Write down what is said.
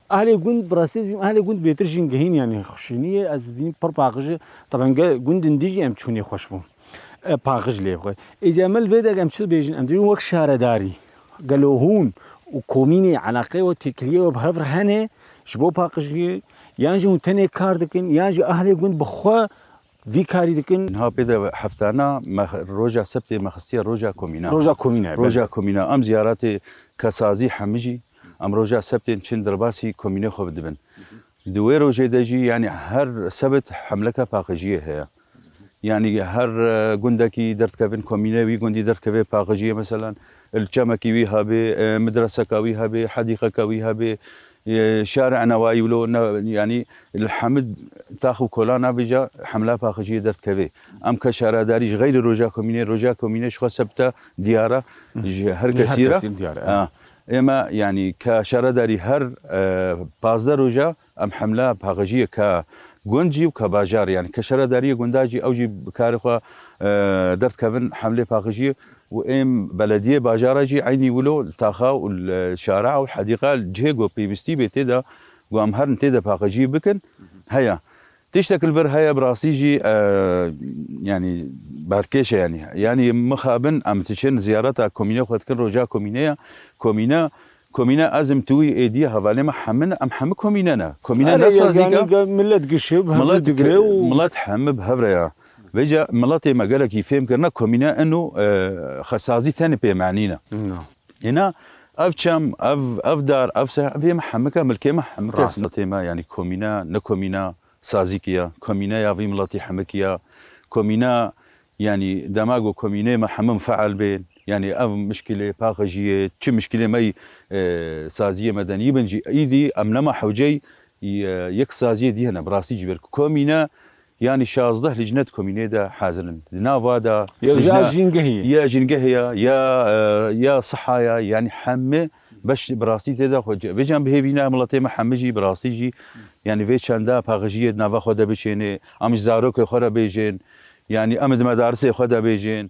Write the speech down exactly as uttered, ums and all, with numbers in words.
Ehlê gund, bi rastî dibînim, ehlê gund bêtir jîngehîn, yanî xweşîniyê ez dibînim pir paqij e. Taban ge-, gundin dî jî em çûnê xweş bû. E, paqij lê xwe. Êca me li vê de em çi dibêjin? Em dibêjin wek şaredarî. Gelo hûn û komînê eleqeyê we têkiliyê we bi hev re hene ji bo paqijiyê, yan jî hûn tenê kar dikin, yan jî ehlê gund bi xwe vî karî dikin? Niha pê de heftana me, roja sebtê me xistiye roja komîna. Roja komîna, Roja belê. Komîna. Em ziyaretê kesazî hemijî, em roja sebtên çin derbasî komînê xwe bidibin. Di wê rojê de jî, yanî her sebit hemleka paqijiyê heye. Yanî her, e, gundekî derdikevin komîne, wî gundî derdikeve paqijiyê, meselan, li çemekî wî hebe, e, medreseka wî hebe, hedîqeka wî hebe, e, şarê enewayî wilo, ne, yanî li hemid tax û kola navêja hemla paqijiyê derdikeve. Em ke şaredarî ji xeyrî roja komînê, roja komînê ji xwe sebte diyar e, ji her Ji her kesî re. Kesî diyar e, Ha. Ême, yanî ke şaredarî her, e, pazdeh roja em hemla paqijiyê ke gund jî û ke bajar, yanî ke şaredariyê gunda jî ew jî bi karê xwe, e, derdikevin hemlê paqijiyê û êm belediyê bajara jî eynî wilo li taxa û li şara û li hedîqa cihê ku pêwîstî bê tê de ku em herin tê de paqijiyê bikin heye. Tiştek li vir heye bi rastî jî, e, yanî berkêş e yanî. Yanî mixabin em diçin ziyareta komînê xwe dikin roja komînê ye. Komîne Komîne ez im tu wî êdî hevalê me hemin, em hemi komîne ne. Komîne Erê, ne ya, sazîka. Yanî ge-, millet gişe bi hev Milet, digire û milet hemi bi hev re ya. Vêca miletê me gelekî fêm kirine komîne ino, e, xesazî tenê pê menî ne. Na. Êna ev çem, ev, ev dar, ev se, vê me hemika milkê me hemika Rast. Miletê me, yanî komîne, ne komîne sazî kiya. Komîne ya vî miletî hemi kiya. Komîne Yanî dema ku komînê me hemû feal bên, yanî ev mişkilê paqijiyê, çi mişkilê me yî, e, saziyê medenî bin jî, îdî em nema hewceyî, e, yek saziyê dî hene, bi rastî jî ber. Komîne, yanî şazdeh licnet komînê de hazir in. Di nava de Ya, ya licne-, jîngehê ye. Ya jîngehê ye, ya, e, ya siha ye, yanî hemê beş bi rastî tê de xwe ce-, vêcan bi hêvî ne miletê me hemî jî bi rastî jî, yanî vê çenda paqijiyê di nava xwe de biçênê, em ji zarokê xwe re bêjên, Yanî em di medarisê xwe de bêjin,